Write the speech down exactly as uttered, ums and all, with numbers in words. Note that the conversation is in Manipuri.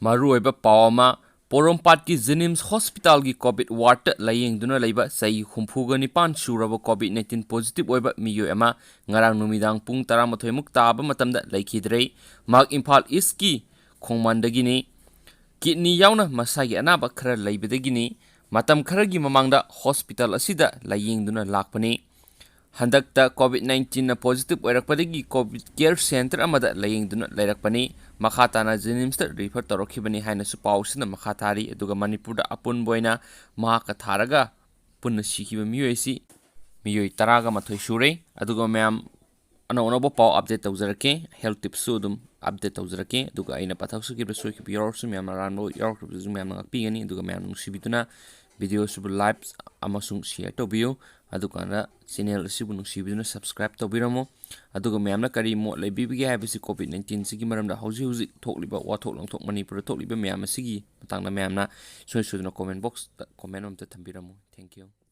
ꯃꯔꯨꯑꯣꯏꯕ ꯄꯥꯎ ꯑꯃ, ꯄꯣꯔꯣꯝꯄꯥꯠꯀꯤ JNIMS hospitalꯒꯤ COVID wardꯇ ꯂꯥꯌꯦꯡꯗꯨꯅ ꯂꯩꯕ ꯆꯍꯤ ꯍꯨꯝꯐꯨꯒ ꯅꯤꯄꯥꯟ ꯁꯨꯔꯕ COVID nineteen positive ꯑꯣꯏꯕ ꯃꯤꯑꯣꯏ ꯑꯃ ꯉꯔꯥꯡ ꯅꯨꯃꯤꯗꯥꯡ ꯄꯨꯡ ꯇꯔꯥꯃꯥꯊꯣꯏ ꯃꯨꯛ ꯇꯥꯕ ꯃꯇꯝꯗ ꯂꯩꯈꯤꯗ꯭ꯔꯦ꯫ ꯃꯍꯥꯛ ꯏꯝꯐꯥꯜ ꯏꯁꯀꯤ ꯈꯣꯡꯃꯟꯗꯒꯤꯅꯤ꯫ Kidney ꯌꯥꯎꯅ ꯃꯁꯥꯒꯤ ꯑꯅꯥꯕ ꯈꯔ ꯂꯩꯕꯗꯒꯤꯅꯤ꯫ ꯃꯇꯝ ꯈꯔꯒꯤ ꯃꯃꯥꯡꯗ hospital ꯑꯁꯤꯗ ꯂꯥꯌꯦꯡꯗꯨꯅ ꯂꯥꯛꯄꯅꯤ꯫ ꯍꯟꯗꯛꯇ COVID nineteenꯅ positive ꯑꯣꯏꯔꯛꯄꯗꯒꯤ COVID care centre ꯑꯃꯗ ꯂꯥꯌꯦꯡꯗꯨꯅ ꯂꯩꯔꯛꯄꯅꯤ꯫ ꯃꯈꯥ ꯇꯥꯅ JNIMSꯇ refer ꯇꯧꯔꯛꯈꯤꯕꯅꯤ ꯍꯥꯏꯅꯁꯨ ꯄꯥꯎꯁꯤꯅ ꯃꯈꯥ ꯇꯥꯔꯤ꯫ ꯑꯗꯨꯒ ꯃꯅꯤꯄꯨꯔꯗ ꯑꯄꯨꯟꯕ ꯑꯣꯏꯅ ꯃꯍꯥꯛꯀ ꯊꯥꯔꯒ ꯄꯨꯟꯅ ꯁꯤꯈꯤꯕ ꯃꯤꯑꯣꯏ ꯑꯁꯤ ꯃꯤꯑꯣꯏ ꯇꯔꯥꯒ ꯃꯥꯊꯣꯏ ꯁꯨꯔꯦ꯫ ꯑꯗꯨꯒ ꯃꯌꯥꯝ ꯑꯅꯧ ꯑꯅꯧꯕ ꯄꯥꯎ update ꯇꯧꯖꯔꯛꯀꯦ, health tipsꯁꯨ ꯑꯗꯨꯝ update ꯇꯧꯖꯔꯛꯀꯦ꯫ ꯑꯗꯨꯒ ꯑꯩꯅ ꯄꯥꯊꯣꯛꯆꯈꯤꯕ ꯁꯣꯏꯈꯤꯕ ꯌꯥꯎꯔꯁꯨ, ꯃꯌꯥꯝ ꯑꯔꯥꯟꯕ ꯌꯥꯎꯔꯛꯈꯤꯕꯁꯨ ꯃꯌꯥꯝꯅ ꯉꯥꯛꯄꯤꯒꯅꯤ꯫ ꯑꯗꯨꯒ ꯃꯌꯥꯝ ꯅꯨꯡꯁꯤꯕꯤꯗꯨꯅ videoꯁꯤꯕꯨ like ꯑꯃꯁꯨꯡ share ꯇꯧꯕꯤꯌꯨ꯫ ꯑꯗꯨꯀꯥꯟꯗ channel ꯑꯁꯤꯕꯨ ꯅꯨꯡꯁꯤꯕꯤꯗꯨꯅ subscribe ꯇꯧꯕꯤꯔꯝꯃꯨ꯫ ꯑꯗꯨꯒ ꯃꯌꯥꯝꯅ ꯀꯔꯤ ꯃꯣꯠ ꯂꯩꯕꯤꯕꯒꯦ ꯍꯥꯏꯕꯁꯤ COVID nineteenꯁꯤꯒꯤ ꯃꯔꯝꯗ ꯍꯧꯖꯤꯛ ꯍꯧꯖꯤꯛ ꯊꯣꯛꯂꯤꯕ ꯋꯥꯊꯣꯛ ꯂꯥꯡꯊꯣꯛ, ꯃꯅꯤꯄꯨꯔꯗ ꯊꯣꯛꯂꯤꯕ ꯃꯌꯥꯝ ꯑꯁꯤꯒꯤ ꯃꯇꯥꯡꯗ ꯃꯌꯥꯝꯅ ꯁꯨꯡꯁꯣꯏ ꯁꯣꯏꯗꯅ comment boxꯇ comment ꯑꯃꯇ ꯊꯝꯕꯤꯔꯝꯃꯨ꯫ Thank you꯫